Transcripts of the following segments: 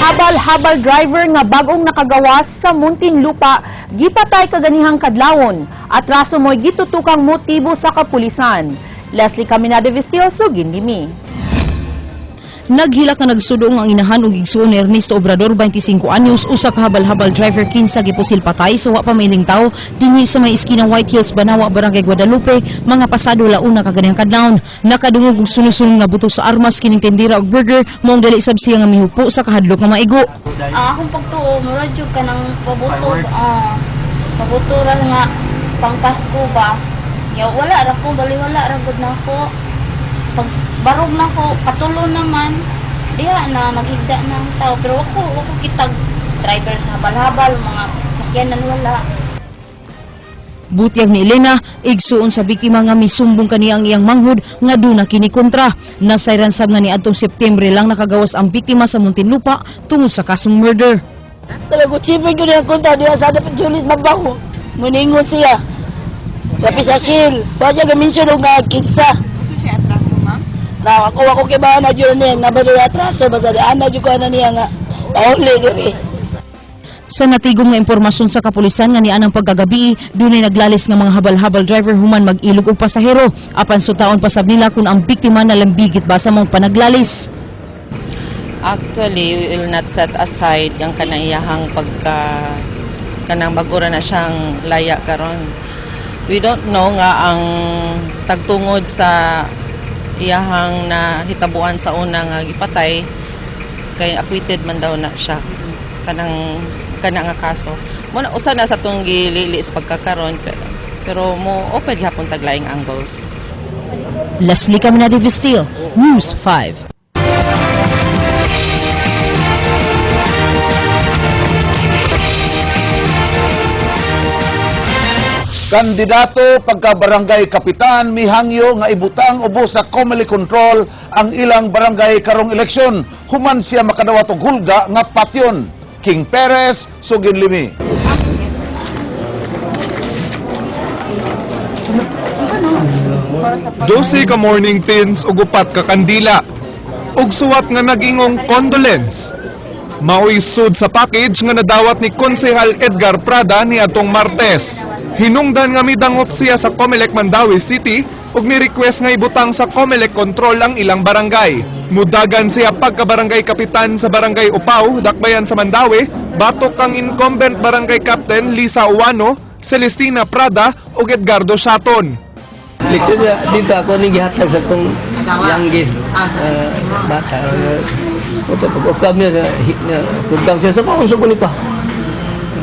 Habal-habal driver nga bagong nakagawas sa Muntinlupa gipatay kaganihang kadlawon. Atraso mo'y gitutukang motibo sa kapulisan. Leslie Caminada Vestil, sugin limi. Naghilak nga nagsudong ang inahan ug igsuon ni Ernesto Obrador, 25 anyos, usa ka habal-habal driver kinsa gipusil patay sa wa pa mailing tawo dinhi sa may iskinang White Hills, Banawa, Barangay Guadalupe, mga pasado 1 kaganihang kadlawon. Nakadungog og sunod-sunod nga butok sa armas kining tindera og burger, maong dali sab siya nga mihupo sa kahadlok nga maigo. Ang akong pagtuo, murag jud ka ng pabuto, pabuto ra nga pang Pasko ba. Ya wala ra ko, bali wala ra gud nako. Pag barog na ko, katulo naman, diha na naghigda ng tao, pero wako kitag driver sa habal-habal, mga sakyanan wala. Butyag ni Elena, igsuon sa biktima nga misumbong kaniya ang iyang manghud nga duna kini kontra. Nasayran sab nga niadtong September lang nakagawas ang biktima sa Muntinlupa tungod sa kasong murder. Talaga, chipin ko niya konta, diya sa dapat Julius mabaho. Muningon siya. Lapi sa shield. Wa siya gaminsyon og nga kinsa. Kasi siya atraso, ma'am? Na ako ako kay ba na jud niya na ba atraso basta di ana jud ko ana niya nga pauli diri. Sa natigom nga impormasyon sa kapulisan nga nianang pagkagabi, dunay naglalis nga mga habal-habal driver human mag-ilog og pasahero. Apan sutaon pa sab nila kung ang biktima nalambigit ba sa mga panaglalis. Actually, we will not set aside ang kanang iyahang pagka kanang bag-o ra na siyang laya karon. We don't know nga ang tagtungod sa iyahang nahitabuan sa una nga gipatay kay acquitted man daw na siya kanang kana nga kaso. Mo na usa na sa tong gilili sa pagkakaron, pero mo open gihapon tag laing angles. Leslie Caminade Vestil, News 5. Kandidato pagka barangay kapitan mihangyo nga ibutang ubos sa Comelec control ang ilang barangay karong eleksyon human siya makadawat og hulga nga patyon. King Perez, sugin limi. 12 ka morning pins ug 4 ka kandila. Ug suwat nga nagingong condolence. Maoy sud sa package nga nadawat ni Konsehal Edgar Prada niadtong Martes. Hinungdan nga midangop siya sa Comelec Mandaue City ug ni-request nga ibutang sa Comelec control ang ilang barangay. Mudagan siya pagka-barangay kapitan sa Barangay Upaw, Dakbayan sa Mandaue, batok kang incumbent barangay captain Lisa Uwano, Celestina Prada ug Edgardo Saton. Leksyon niya, dito ako ni gihatag sa akong youngest sa bata. Ito, pag ukab niya, na, kugtang siya, sa paunso ko ni pa.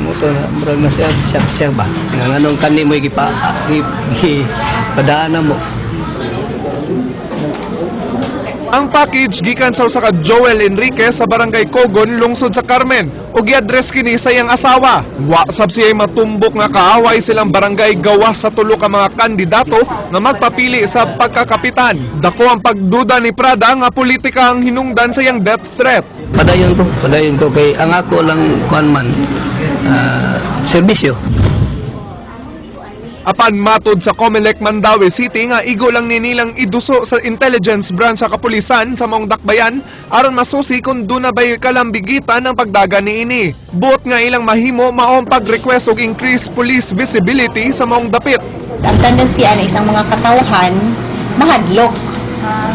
Muto na, murag na siya, siya, siya ba? Nga anong kani mo gipa, padaan mo. Ang package gikan sa usa ka Joel Enriquez sa Barangay Kogon, lungsod sa Carmen, ug giaddress kini sa iyang asawa. Wa sab siya'y matumbok nga kaaway silang barangay gawas sa tulo ka mga kandidato nga magpapili sa pagkakapitan. Dako ang pagduda ni Prada nga politika ang hinungdan sa iyang death threat. Padayon ko kay ang ako lang kuan man serbisyo. Apan matod sa Comelec Mandaue City nga igo lang ni nilang iduso sa intelligence branch sa kapulisan sa maong dakbayan aron masusi kung duna bay kalambigitan ang pagdagan niini. Buot nga ilang mahimo mao ang pag-request og increased police visibility sa maong dapit. Ang tendency ana isang mga katawhan mahadlok.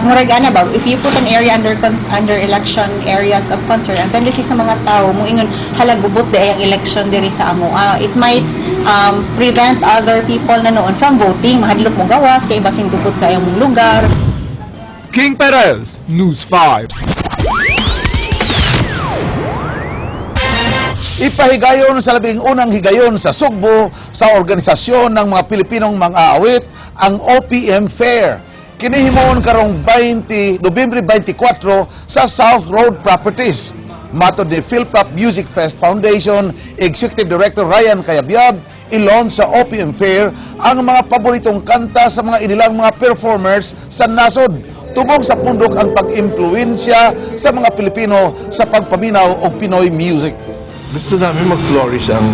Murag ana ba, if you put an area under election areas of concern, ang tendency sa mga tao moingon, "Hala, gubot di ang election diri sa amo." It might prevent other people na noon from voting. Mahadlok mo gawas kay basin gubot kay mong lugar. King Perez, News 5. Ipahigayon sa 11 higayon sa Sugbo sa organisasyon ng mga Pilipinong mang-aawit ang OPM Fair. Kinihimon karong 20, Nobyembre 24 sa South Road Properties. Matod ni Philpop Music Fest Foundation Executive Director Ryan Cayabyab, i-launch sa OPM Fair ang mga paboritong kanta sa mga inilang mga performers sa nasod. Tubong sa pundok ang pag-impluensya sa mga Pilipino sa pagpaminaw og Pinoy music. Gusto namin mag-flourish ang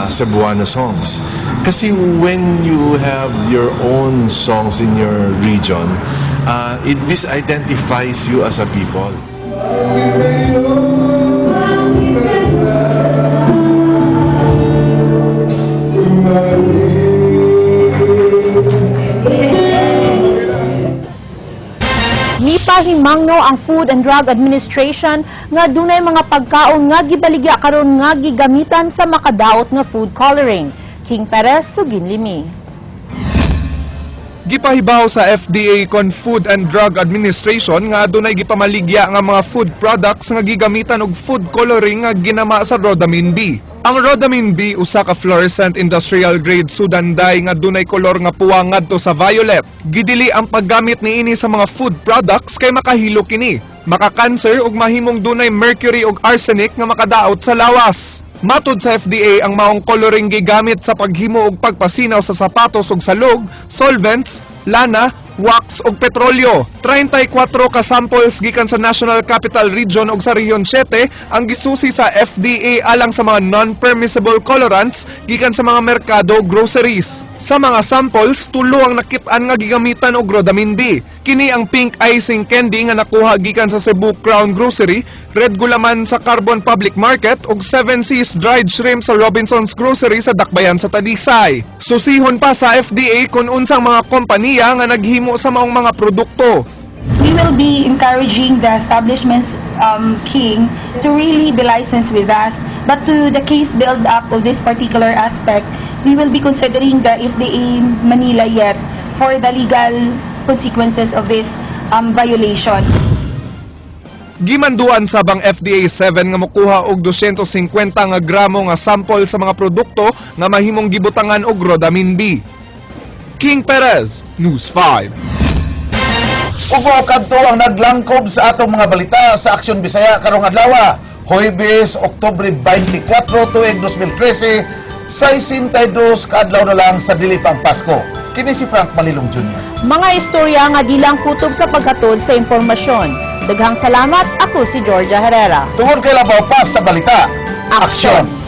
Cebuano songs. Kasi when you have your own songs in your region, it disidentifies you as a people. Giplano ang Food and Drug Administration nga dunay mga pagkaon nga gibaligya karon nga gigamitan sa makadaot nga food coloring. King Perez, Suginlimi. Gipahibaw sa FDA kon Food and Drug Administration nga adunay gipamaligya nga mga food products nga gigamitan og food coloring nga ginama sa Rhodamine B. Ang Rhodamine B usa ka fluorescent industrial grade Sudan dye nga dunay kolor nga puwa ngadto sa violet. Gidili ang paggamit niini sa mga food products kay makahilo kini, makakanser ug mahimong dunay mercury ug arsenic nga makadaot sa lawas. Matod sa FDA, ang maong coloring gigamit sa paghimo og pagpasinaw sa sapatos ug salog, solvents, lana, wax ug petrolyo. 34 ka samples gikan sa National Capital Region ug sa Region 7 ang gisusi sa FDA alang sa mga non-permissible colorants gikan sa mga merkado, groceries. Sa mga samples, tulo ang nakit-an nga gigamitan og Rhodamine B. Kini ang pink icing candy nga nakuha gikan sa Cebu Crown Grocery, red gulaman sa Carbon Public Market ug 7 Seas dried shrimp sa Robinson's Grocery sa Dakbayan sa Talisay. Susihon pa sa FDA kung unsang mga kompanya nga naghimo sa maong mga produkto. We will be encouraging the establishments, King, to really be licensed with us. But to the case build up of this particular aspect, we will be considering the FDA Manila yet for the legal consequences of this violation. Gimanduan sab ang FDA 7 nga mokuha og 250 nga gramo nga sample sa mga produkto nga mahimong gibutangan og Rhodamine B. King Perez, News 5. Ug mao kadto ang naglangkob sa atong mga balita sa Aksyon Bisaya karong adlaw, Huwebes, Oktubre 24, tuig 2013, 62 kaadlaw na lang sa dili pa ang Pasko. Kini si Frank Malilong Jr. Mga istorya nga di lang kutob sa paghatod sa impormasyon. Daghang salamat, ako si Georgia Herrera. Tungod kay labaw pa sa balita, Aksyon! Aksyon!